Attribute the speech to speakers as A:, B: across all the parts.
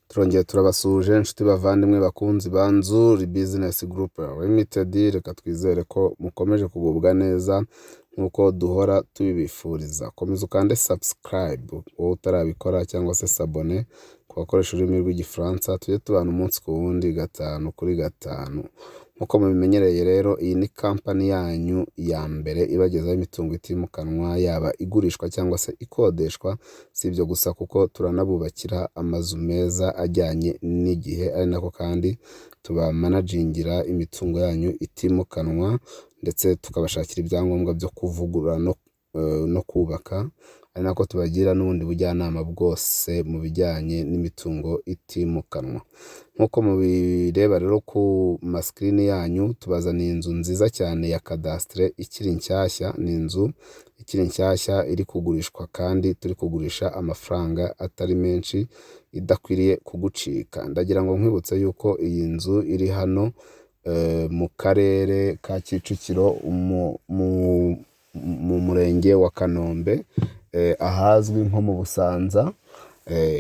A: Turongeye turabasuhuje, inshuti, bavandimwe, bakunzi ba Nzuri Business Group Limited. Reka twizere ko mukomeje kugubwa neza nk'uko duhora tubibifuriza. Komeza ukande subscribe wowe utarabikora, cyangwa se s'abonner ku bakoresha ururimi rw'Igifaransa, tujye tubana umunsi ku wundi, gatanu kuri gatanu. Nk'uko mubimenyereye rero, iyi ni kampani yanyu ya mbere ibagezaho imitungo itimukanwa, yaba igurishwa cyangwa se ikodeshwa. Si ibyo gusa, kuko turanabubakira amazu meza ajyanye n'igihe, ari nako kandi tubamanagingira imitungo yanyu itimukanwa, ndetse tukabashakira ibyangombwa byo kuvugurura no kubaka, ari nako tubagira n'ubundi bujyanama bwose mu bijyanye n'imitungo itimukanwa. Nk'uko mubireba rero ku masikirini yanyu, tubazaniye inzu nziza cyane ya kadasitere ikiri nshyashya. Ni inzu ikiri nshyashya iri kugurishwa, kandi turi kugurisha amafaranga atari menshi, idakwiriye kugucika. Ndagira ngo nkwibutse yuko iyi nzu iri hano mu Karere ka Kicukiro, mu Murenge wa Kanombe, ahazwi nko mu Busanza.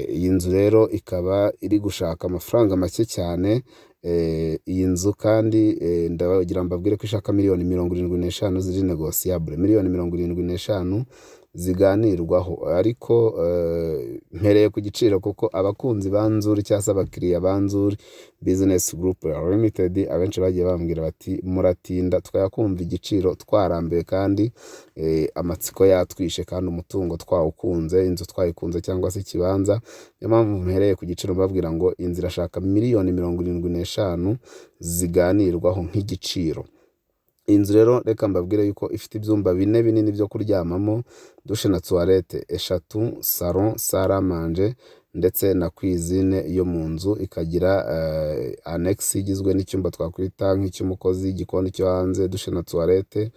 A: Iyi nzu rero ikaba iri gushaka amafaranga make cyane. Iyi nzu kandi ndagira mbabwire ko ishaka miliyoni 75 ziri négociable, miliyoni 75 ziganirwaho. Ariko mpereye ku giciro kuko abakunzi ba Nzuri cyangwa se abakiriya ba Nzuri Business Group Limited abenshi bagiye bambwira bati: "Muratinda, tukajya kumva igiciro twarambiwe, kandi amatsiko yatwishe, kandi umutungo twawukunze, inzu twayikunze cyangwa se ikibanza." Niyo mpamvu mpereye ku giciro mbabwira ngo inzu irashaka miliyoni 75 ziganirwaho nk'igiciro. Iyi nzu rero, reka mbabwire yuko ifite ibyumba bine binini byo kuryamamo, douche na toilette eshatu, salon, salle à manger ndetse na cuisine yo mu nzu, ikagira annexe igizwe n'icyumba twakwita nk'icy'umukozi, igikoni cyo hanze, douche na toilette,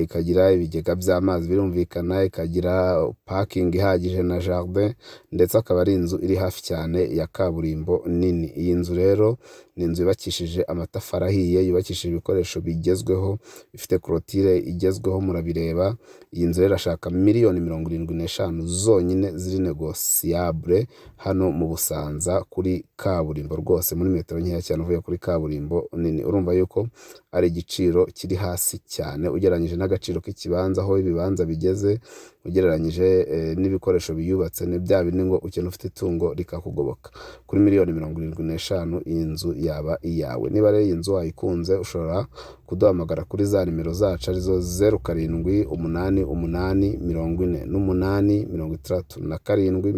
A: ikagira ibigega by'amazi birumvikana, ikagira parking ihagije na jardin, ndetse akaba ari inzu iri hafi cyane ya kaburimbo nini. Iyi nzu rero ni inzu yubakishije amatafari ahiye, yubakishije ibikoresho bigezweho, ifite clôture igezweho, murabireba. Iyi nzu rero irashaka miliyoni 75 zonyine ziri négociable, hano mu Busanza kuri kaburimbo rwose, muri metero nkeya cyane uvuye kuri kaburimbo nini. Urumva yuko ari igiciro kiri hasi cyane ugereranyije n'agaciro k'ikibanza, aho ibibanza bigeze, ugereranyije n'ibikoresho biyubatse. Ni bya bindi ngo ukena ufite itungo rikakugoboka. Kuri miliyoni 75 iyi nzu yaba iyawe. Niba rero iyi nzu wayikunze, ushobora kuduhamagara kuri za nimero zacu, arizo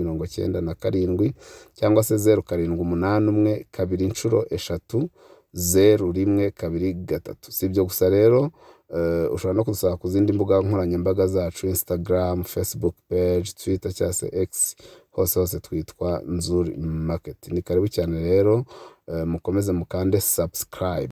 A: 0788486797, cyangwa se 0781100123. Si ibyo gusa rero, ushobora no kudusanga ku zindi mbuga nkoranyambaga zacu: Instagram, Facebook page, Twitter cyangwa se X, hose hose twitwa Nzuri Market. Ni karibu cyane rero, mukomeze mukande subscribe.